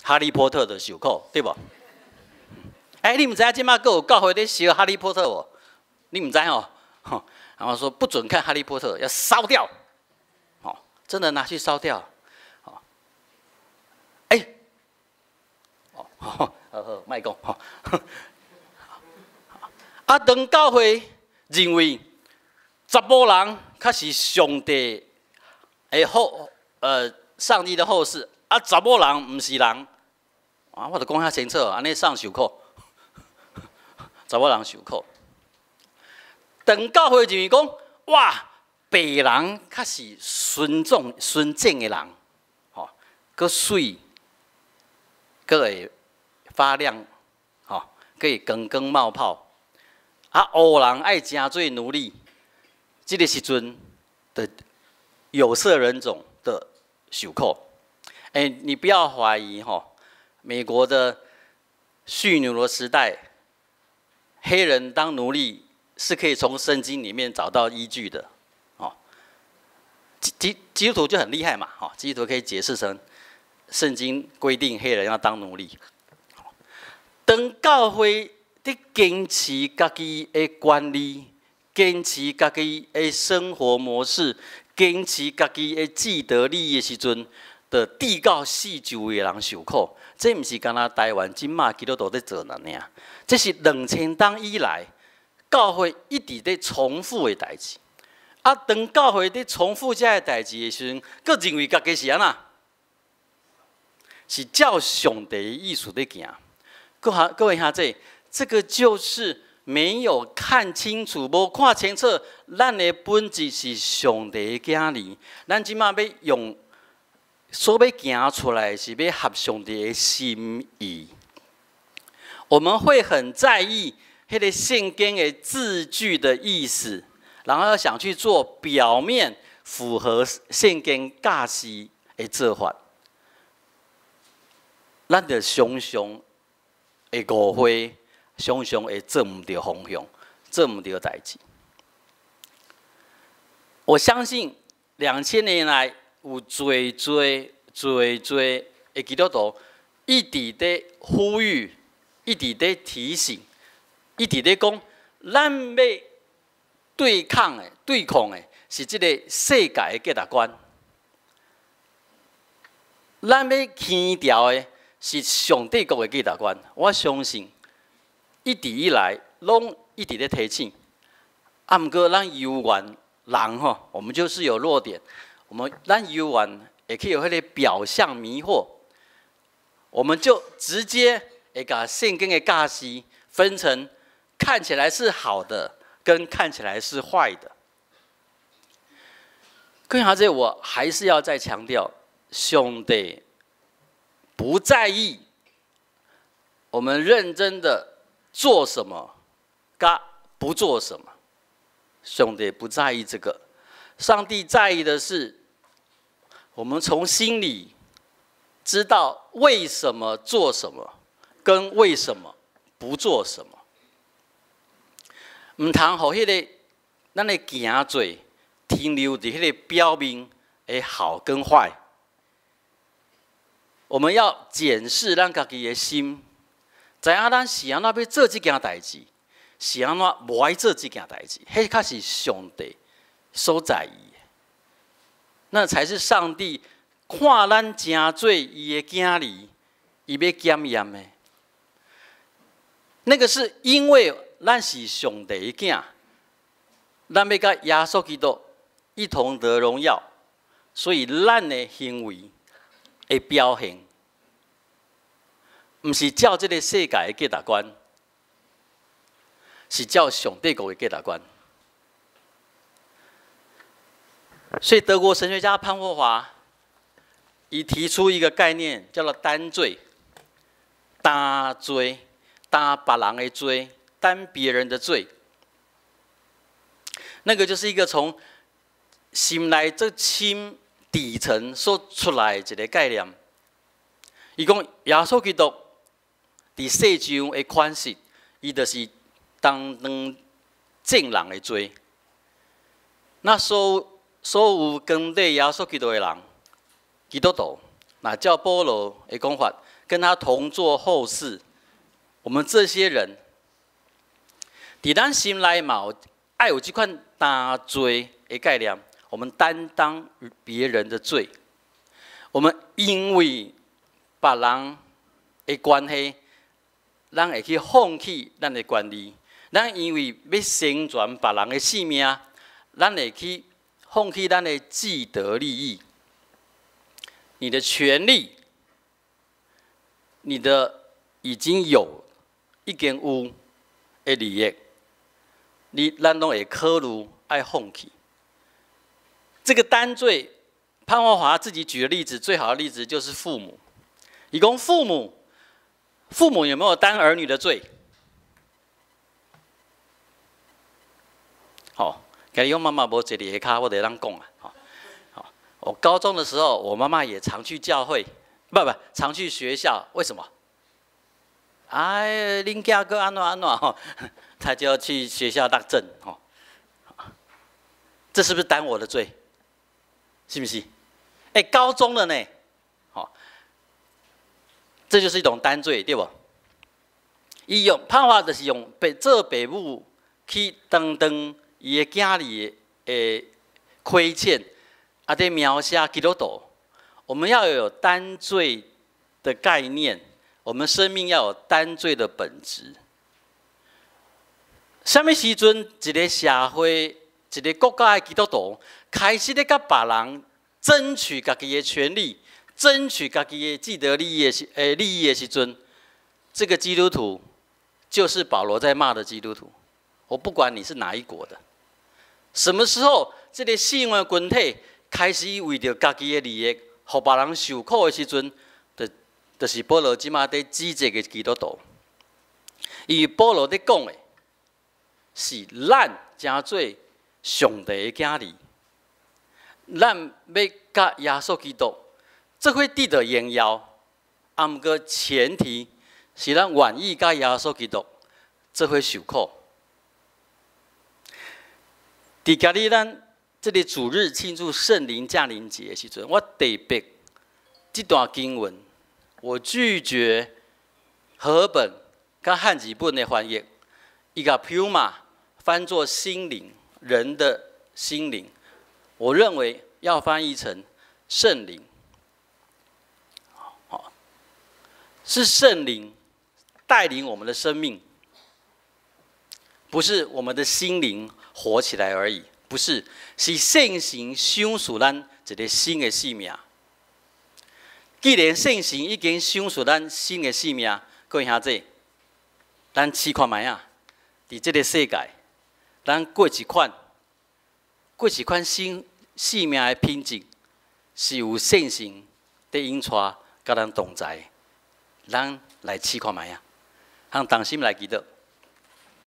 哈利波特就受苦，對無？欸，你毋知影這馬閣有教會咧燒哈利波特無？你毋知吼？然後說不准看哈利波特，要燒掉。哦，真的拿去燒掉。哦，欸，哦，好好，莫講。啊，當教會認為查埔人較是上帝的後，上帝的後嗣，啊，查某人毋是人，啊，我著講遐清楚，按呢送受苦，查某人受苦。當教會認為講，哇，白人較是純種純正的人，吼，閣媠，閣會發亮，吼，閣會光光冒泡。啊，烏人愛成做奴隸，這個時陣的有色人種的受苦。欸，你不要懷疑吼，美國的蓄奴的時代，黑人當奴隸是可以從聖經裡面找到依據的。哦，基督徒就很厲害嘛，吼，基督徒可以解釋成聖經規定黑人要當奴隸。當教會佇堅持家己的權利，堅持家己的生活模式，堅持家己的既得利益的時陣，就致到四周圍的人受苦。這毋是干焦台灣這馬基督徒咧做爾爾，這是2000冬以來教會一直咧重複的代誌。啊，當教會佇重複這个代誌的時陣，閣認為家己是按怎？是照上帝的意思咧行。各位兄弟，這個就是沒有看清楚，無看清楚，咱的本質是上帝的囝兒。咱這馬欲用所欲行出來，是欲合上帝的心意。我們會很在意彼个聖經的字句的意思，然後要想去做表面符合聖經教示的做法，咱就常常會誤會，常常會做毋著方向，做毋著代誌。我相信2000年來有濟濟濟濟的基督徒一直佇呼籲，一直佇提醒，一直佇講，咱欲對抗的、對抗的是這個世界的價值觀，咱欲牽牢的是上帝國的價值觀。我相信一直以來攏一直咧提醒，啊，毋過咱猶原人吼，我們就是有弱點，咱猶原會去予彼个表象迷惑，我們就直接會共聖經的教示分成看起來是好的，跟看起來是壞的。更好這我還是要再強調，上帝不在意我們認真的做什麼，佮不做什麼，上帝不在意這個，上帝在意的是我們從心裡知道為什麼做什麼，跟為什麼不做什麼。毋通予彼个咱的行做停留佇彼个表面的好跟壞。我們要檢視咱家己的心，知影咱是按怎欲做這件代誌，是按怎無愛做這件代誌，彼較是上帝所在意的，那才是上帝看咱成做伊的囝兒，伊欲檢驗的。那個是因為咱是上帝的囝，咱欲佮耶穌基督一同得榮耀，所以咱的行為的表現，毋是照這個世界的價值觀，是照上帝國的價值觀。所以德國神學家潘霍華，伊提出一個概念，叫做擔罪，擔罪，擔別人的罪，擔別人的罪。那個就是一個從心內最深底層所出來的一個概念。伊講耶穌基督佇世上的款式，伊就是擔當眾人的罪。那所有跟隨耶穌基督的人，基督徒，若照保羅的講法，跟他同做後事。我們這些人，佇咱心內嘛有愛有這款擔罪的概念，我們擔當別人的罪。我們因為別人的關係，咱會去放棄咱的權利；咱因為欲成全別人的性命，咱會去放棄咱的既得利益。你的權利，你的已經有、已經有的利益，咱攏會考慮愛放棄。這個擔罪，潘霍華自己舉的例子，最好的例子就是父母。伊講父母，父母有沒有擔兒女的罪？好，今日我媽媽無坐佇下跤，我就會當講啊。好，我高中的時候，我媽媽也常去教會，不不，常去學校。為什麼？哎，恁囝閣按怎按怎吼，他就要去學校當證吼。這是不是擔我的罪？是不是？哎，高中了呢，好，這就是一種擔罪，對無？伊用潘華就是用爸做爸母去擔當伊的囝兒的虧欠，啊，佇描寫基督徒，我們要有擔罪的概念，我們生命要有擔罪的本質。啥物時陣，一個社會、一個國家的基督徒開始咧佮別人爭取家己的權利，爭取家己的既得利益的時，利益的時陣，這個基督徒就是保羅在罵的基督徒。我不管你是哪一國的，什麼時候這個信仰群體開始為著家己的利益，予別人受苦的時陣，就是保羅這馬佇指責的基督徒。因為保羅佇講的是咱成做上帝的囝兒，咱欲佮耶穌基督做伙得著榮耀，啊，毋過前提是咱願意佮耶穌基督做伙受苦。佇今日咱這個主日慶祝聖靈降臨節的時陣，我特別這段經文，我拒絕和合本佮漢字本的翻譯，伊共 πνεῦμα 翻作心靈，人的心靈，我認為要翻譯成聖靈，好，是聖靈帶領我們的生命，不是我們的心靈活起來而已，不是，是聖神賞賜咱一個新的生命。既然聖神已經賞賜咱新的生命，各位兄弟，咱試看覓仔，佇這個世界，咱過一款新生命的品質，是有聖神佇引帶，佮咱同在。咱來試看覓仔，通同心來祈禱。